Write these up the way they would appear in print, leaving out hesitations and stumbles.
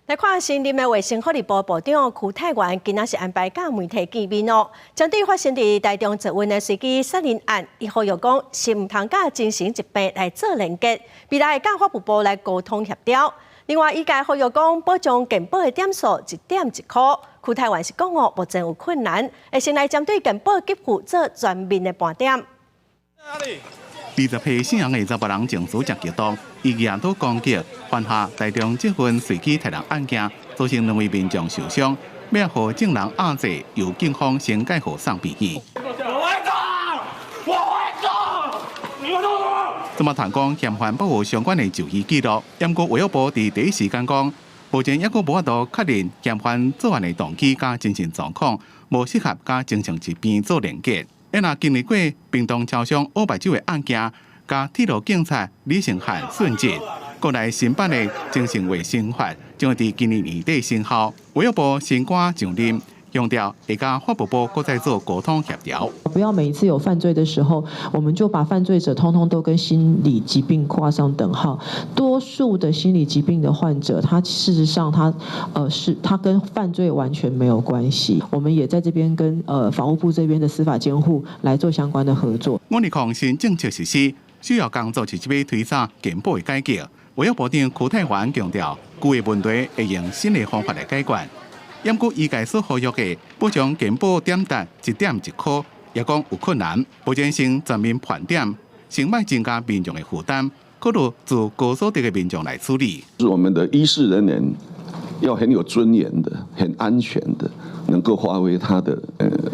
來看新任的衛生福利部部長邱泰源，今仔是安排佮媒體見面哦。針對發生佇台中捷運的隨機殺人案，伊呼籲講是毋通佮精神疾病來做連結，未來會佮法務部來溝通協調。另外，醫界呼籲講保障健保的點數一點一箍。邱泰源是講哦，目前有困難，會先來針對健保給付做全面的盤點。20歲姓楊的查埔人情緒誠激動，伊舉刀攻擊，犯下台中捷運隨機殺人案件，造成兩位民眾受傷，欲予眾人壓制，由警方先解予送病院。我會做，我會做，你們做什麼？這麼談講嫌犯無相關的就醫記錄，毋過衛福部佇第一時間講，目前猶閣無法度確認嫌犯作案的動機佮精神狀況，無適合佮精神疾病做連結。若經歷過屏東超商烏白酒的案件，佮鐵路警察李承翰殉職，國內新版的精神衛生法將會佇今年年底生效。衛福部新官上任，強調會佮法務部閣再做溝通協調。不要每一次有犯罪的時候，我們就把犯罪者通通都跟心理疾病畫上等號。多數的心理疾病的患者，他事實上他跟犯罪完全沒有關係。我們也在這邊跟法務部這邊的司法監護來做相關的合作。五二零新政策實施，主要工作是欲推展健保的改革。衛福部長邱泰源強調，舊的問題會用新的方法來解決。毋過醫界所呼籲的保障健保點值一點一箍，也講有困難。目前先全面盤點，先莫增加民眾的負擔，考慮自高所得的民眾來處理。是我們的醫事人員要很有尊嚴的、很安全的，能夠發揮他的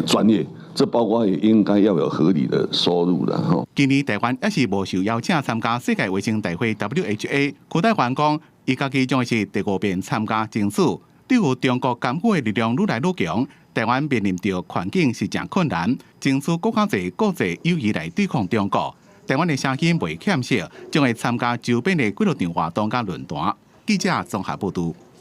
專業。這包括也應該要有合理的收入啦。吼。今年台灣猶是無受邀請參加世界衛生大會 WHA，邱泰源講，伊家己將會是第五遍參加爭取。對於中國監護的力量愈來愈強，台灣面臨著環境是誠困難，爭取閣較濟國際友誼來對抗中國。台灣的聲音袂減少，將會參加周邊的幾落場活動佮論壇。記者綜合報導。